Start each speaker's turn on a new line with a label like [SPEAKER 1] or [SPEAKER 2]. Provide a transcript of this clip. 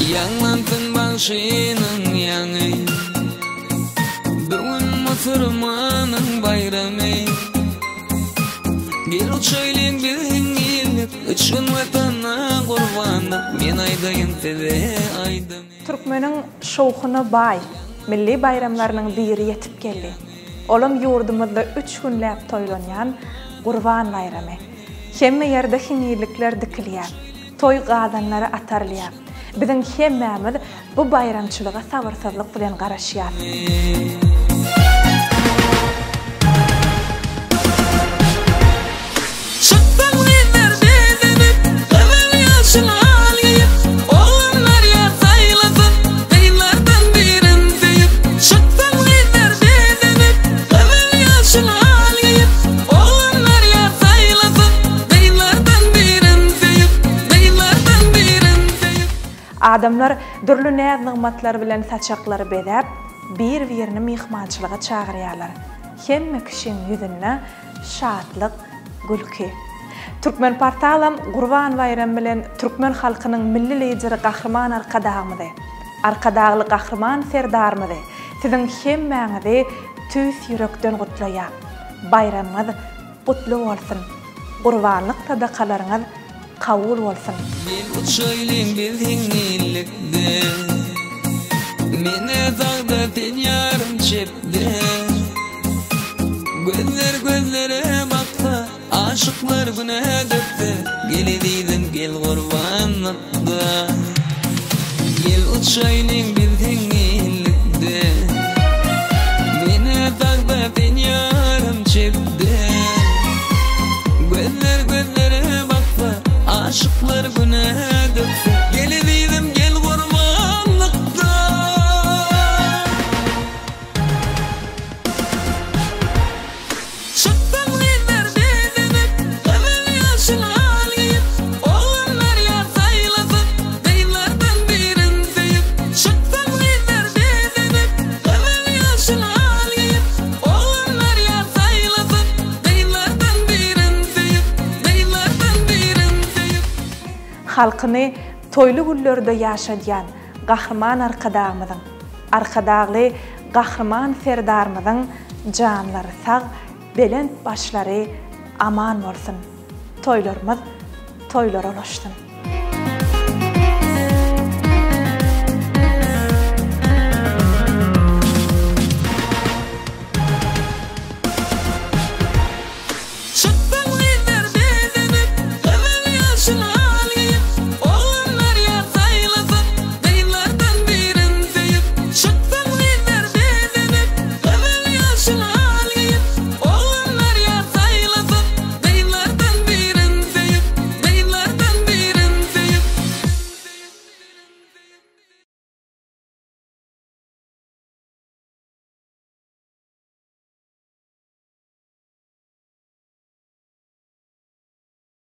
[SPEAKER 1] Ýaňlansyn bagşynyň ýaňy. Bu gün musurmanyň baýramy. Gel uçaýlyň biz hiňňillik, Üç gün Watana gurbanlyk, Men aýdaýyn size aýdymy.
[SPEAKER 2] Türkmeniň şowhuna baý milli baýramlarynyň biri ýetip geldi. Olam ýurdumyzda üç günläp toýlanýan Gurban baýramy. Hemme ýerde hiňňillikler dikilýär. Toý gazanlary atarylýar. Biziň hemmämiz bu baýramçylyga sabyrsyzlyk bilen garaşýas.
[SPEAKER 1] Çyksaň gyzlar bezenip, gyzyl ýaşyl al geýip, Oglanlar ýar saýlasyn, gyzlardan birin söýüp. Çyksaň gyzlar bezenip, gyzyl ýaşyl al geýip, Oglanlar ýar saýlasyn, gyzlardan birin söýüp, Gyzlardan birin söýüp.
[SPEAKER 2] Adamlar dürli näz-nygmatlar bilen saçaklary bezäp, bir-birini myhmançylyga çagyrýarlar. Hemme kişiň ýüzünde şatlyk, gülki. Türkmenportalam Gurban baýramy bilen türkmen halkynyň Milli Lideri Gahryman Arkadagymyzy, Arkadagly Gahryman Serdarymyzy, siziň hemmäňizi tüýs ýürekden gutlaýar. Baýramyňyz gutly bolsun! Gurbanlyk sadakalaryňyz kabul bolsun!
[SPEAKER 1] Gel uçaýlyň biz hiňňillikde Menä sagda sen ýarym çepde Gözler gözlere baksa Aşyklar güne dökse Gel ezizim gel gurbanlykda Gel uçaýlyň biz hiňňillikde Menä sagda sen ýarym çepde Gözler gözlere baksa Aşyklar güne dökse Gel ezizim gel gurbanlykda. Çyksaň gyzlar bezenip, gyzyl ýaşyl al geýip, Oglanlar ýar saýlasyn, gyzlardan birin söýüp. Çyksaň gyzlar bezenip, gyzyl ýaşyl al geýip, Oglanlar ýar saýlasyn, gyzlardan birin söýüp, Gyzlardan birin söýüp.
[SPEAKER 2] Halkyny toýly günlerde ýaşadýan Gahryman Arkadagymyzyň, Arkadagly Gahryman Serdarymyzyň janlary sag, belent başlary aman bolsun! Toýlarymyz toýlara ulaşsyn!